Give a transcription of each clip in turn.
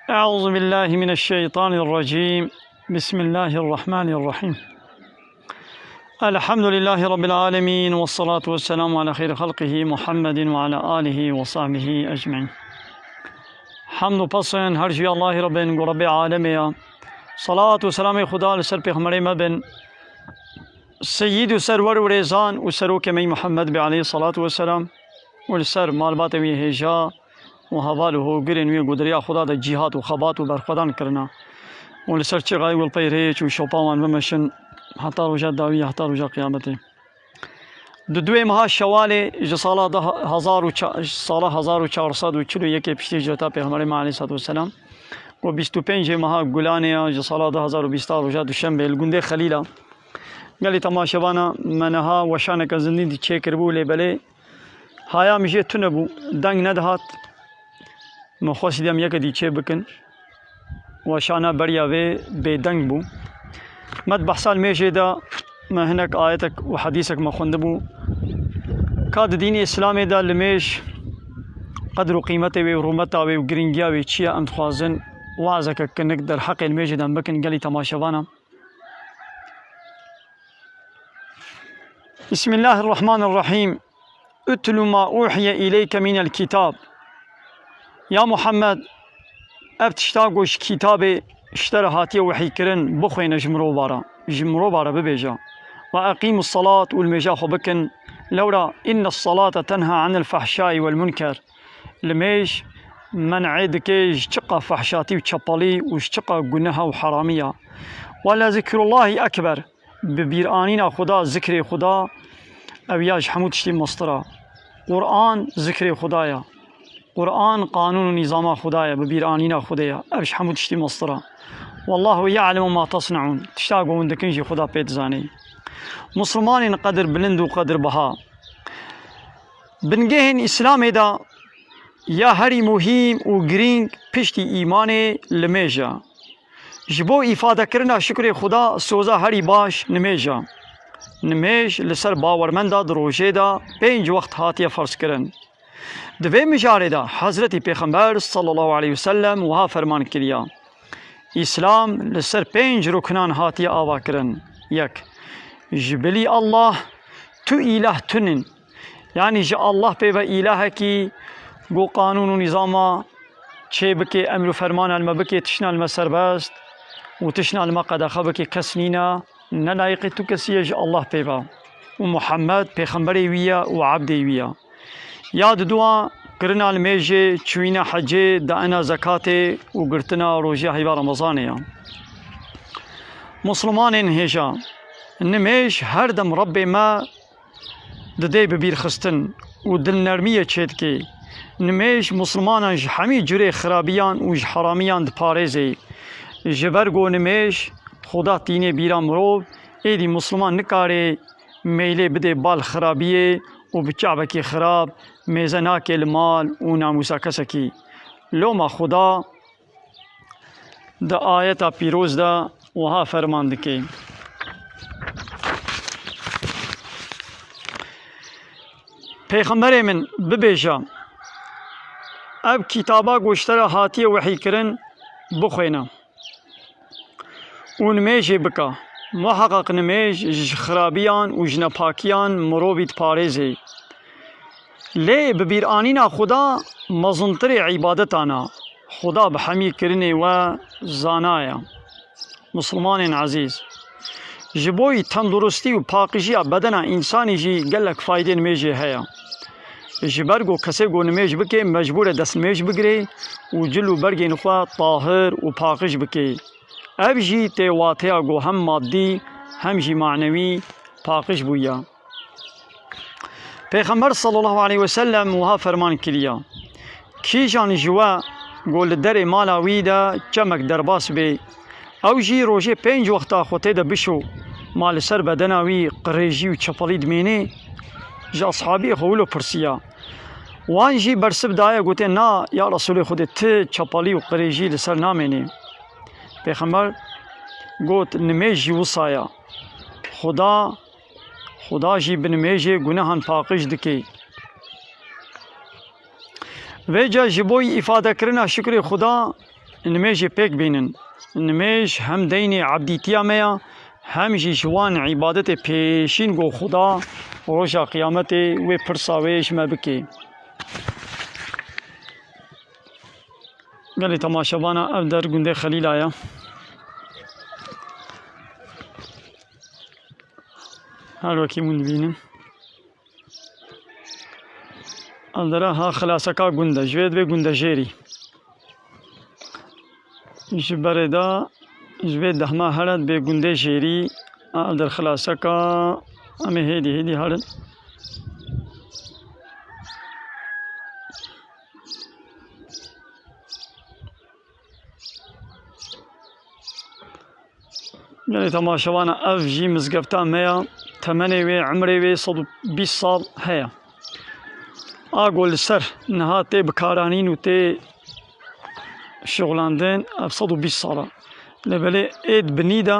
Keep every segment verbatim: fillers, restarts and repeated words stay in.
أعوذ بالله من الشيطان الرجيم. بسم الله الرحمن الرحيم. الحمد لله رب العالمين، والصلاة والسلام على خير خلقه محمد وعلى آله وصحبه أجمعين. Hamd û pesên her ji Allahî re bên, ku Rebbê alemê ya. Salat û selamê Xuda li ser Pêxemberê me bin. Seyîd û serwer û rêzan û serokê me yî Muhammed bê aleyhî salatu weselam û li ser malbatê wî hêja û heval û hogirên wî ku di riya Xuda de cîhat û xebat û berxwedan kirina û li ser çiqayê wî li pey rêç û şopa wan bimeşin heta roja dawî, heta roja qiyametê. Di duê meha Şewalê ji sala du hezar û çar, ji sala hezar û çar sed û çil û yekê piştî hicreta Pêxemberê me aleyhî salatu weselam û bîst û pêncê meha Gulanê ya ji sala du hezar û bîst a roja Duşembê li gundê Xelîla. Gelî temaşevana me niha weşaneke zindî dî çêkiribû, lê belê haya min jê tune bû, deng nedihat. Min xwest dem yeke dî çê bikin. Weşana beriya vê bêdeng bû. Me di behsa limêjê de me hinek ayetek û hedîsek me xwendibû. Ka di dînê Îslamê de limêj qedr û qîmetê wê û rûmeta wê û girîngiya wê çi ye, em dixwazin wazeke kinik derheqê limêjê de em bikin gelî temaşevana. Bismillahirrahmanirrahîm. Utlu ma uhiye ileyke minel kitab. Ya Muhammed, ev tişta ku ji kitabê ji te re hatiye wehîkirin bixwêne ji mirova re, ji mirova re bibêje. Ve eqîmus salat û limêja xwe bikin. Lewra innes salate tenha anil fehşai vel munker. Limêj men'ê dike ji çiqa fehşatî û çepelî û ji çiqa guneha û heramiya. Ve le zikrullahi ekber. Bi bîranîna Xuda, zikrê Xuda, ew ya ji hemû tiştî mestir a. Quran zikrê Xuda ya. Quran qanûn û nîzama Xuda ye, bi bîranîna Xwedê ye. Ev ji hemû tiştî mestir a. Wallahu ya'lemu ma tasnaun. Tişta ku hûn dikin jî Xuda pê dizanê. Muslimanên qedir bilind û qedir biha. Bingehên Îslamê de ya herî muhîm û girîng piştî îmanê limêj e. Ji bo îfadekirina şukrê Xuda soza herî baş nimêj e. Nimêj li ser bawermenda di rojê de pênc wext hatiye ferzkirin. Di vê mijarê de Hezretî Pêxember sallallahu aleyhi ve sellem wiha ferman kiriya, Îslam li ser pênc ruknan hatiye avakirin. Yek, ji bilî Allah tu îlah tunin. Yanî ji Allah pê ve îlahekî ku qanûn û nîzama çê bike, emr û fermana li me bike, tiştna li me serbest û tiştna li me qedexe bike, kes nîne, ne layiqê tu kesî ye ji Allah pê ve. Û Muhammed pêxemberê wî ye û ebdê wî ye. Ya diduwa kirina limêjê, çûyîna hecê, daina zekatê û girtina rojiya heyva Remezanê ye. Muslimanên hêja, nimêj her dem Rebbê me didê bibîrxistin û dilnermiyê çêdikê. Nimêj Muslimanan ji hemî curê xirabiyan û ji heramiyan diparêzê. Ji ber ku nimêj Xuda tînê bîra mirov, êdî Musliman nikare meylê bidê bal xirabiyê û bi çavekî xirab mêze nake li mal û namûsa kesekî. Loma Xuda di ayeta pîroz de wiha ferman dike. Pêxemberê min, bibêje, ev kitaba ku ji te re hatiye wehîkirin bixwêne û nimêjê bike. Muheqeq nimêj ji xirabiyan û ji nepakiyan mirovî diparêzê. Lê bibîranîna Xuda mezintirê îbadetan e. Xuda bi hemî kirinê we zana ye. Muslimanên ezîz, ji bo yî tenduristî û paqijiya bedena însanî jî gelek faydên nimêjê heye. Ji ber ku kesê ku nimêj bike, mecbûr e destnimêj bigire û cil û bergên xwe tahir û paqij bike. Ev jî tê wateya ku hem maddî hem jî manewî paqij bûye. Pêxember sallallahu aleyhi ve sellem wiha ferman kiriya, Kîjan ji we ku li derê mala wî de çemek derbas bê, ew jî rojê pênc wexta xwe tê de bişo, ma li ser bedena wî qirêjî û çepelî dimêne? Ji ashabiyê xwe wilo pirsiya. Wan jî bersiv daye, gote, Na, ya Resûlê Xwedê, ti çepelî û qirêjî li ser namêne. Pêxember got, Nimêj jî wisa ye. Xuda, Xuda jî bi nimêjê gunehan paqij dike. Vêca ji bo îfadekirina şukrê Xuda, nimêjê pêk bînin. Nimêj hem deynê ebdîtiya me ya, hem jî ji wan îbadetê pêşîn ku Xuda roja qiyametê wê pirsa wê ji me bike. Gelê temaşevana, ev der gundê Xelîla ye. Her wekî hûn dibînin. Ev dere ha xilaseka gund e. Ji vê dibê gundejêrî. Ji berê de, ji vê dehma here dibê gundê jêrî. Ev der xilaseka, em ê hêdî hêdî herin. Gelê temaşevana, ev jî mizgefta me ya, temenê wê, emrê wê sed û bîst sal heye. A ku li ser niha tê bikaranîn û tê şixulandin, ev sed û bîst sal e. Lê belê êd binî de,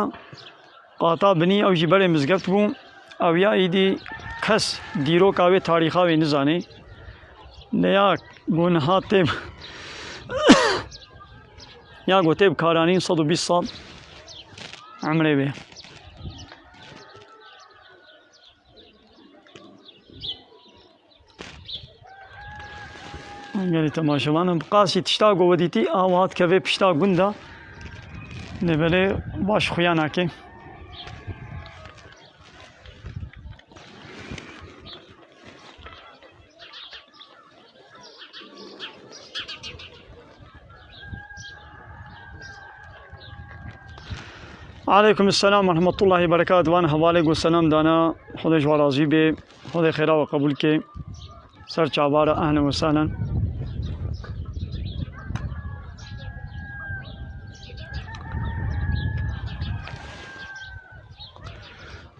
qata binî ew jî berê mizgeft bû. Ew ya îdî kes dîroka wê, tarîxa wê nizanê. Lê ya ku niha tê, ya ku tê bikaranîn sed û bîst sal emrê wê. Gelî temaşevanan, bi qasî tişta ku we dîtî, a wiha dikeve pişta gund de. Lê belê baş xuya nake. Aleykum selam ve rahmetullahi ve berekatuhu. Van hevalê ku selam dana, Xwedê ji we razî bê, Xwedê xêra we qebûl ke. Ser çava re, ehlen ve sehlen.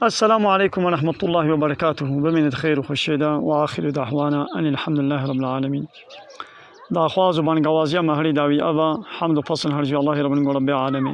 Esselamu aleykum ve rahmetullahi ve berekatuhu. Bimînit xêr û xweşiyê de, ve axiru dahwana enî elhamdülillahi rabbil alemîn. Daxwaz û bangawaziya me herî dawî ev e, hemd û pesn her ji Allahê Rabbin ku Rabbê alemê.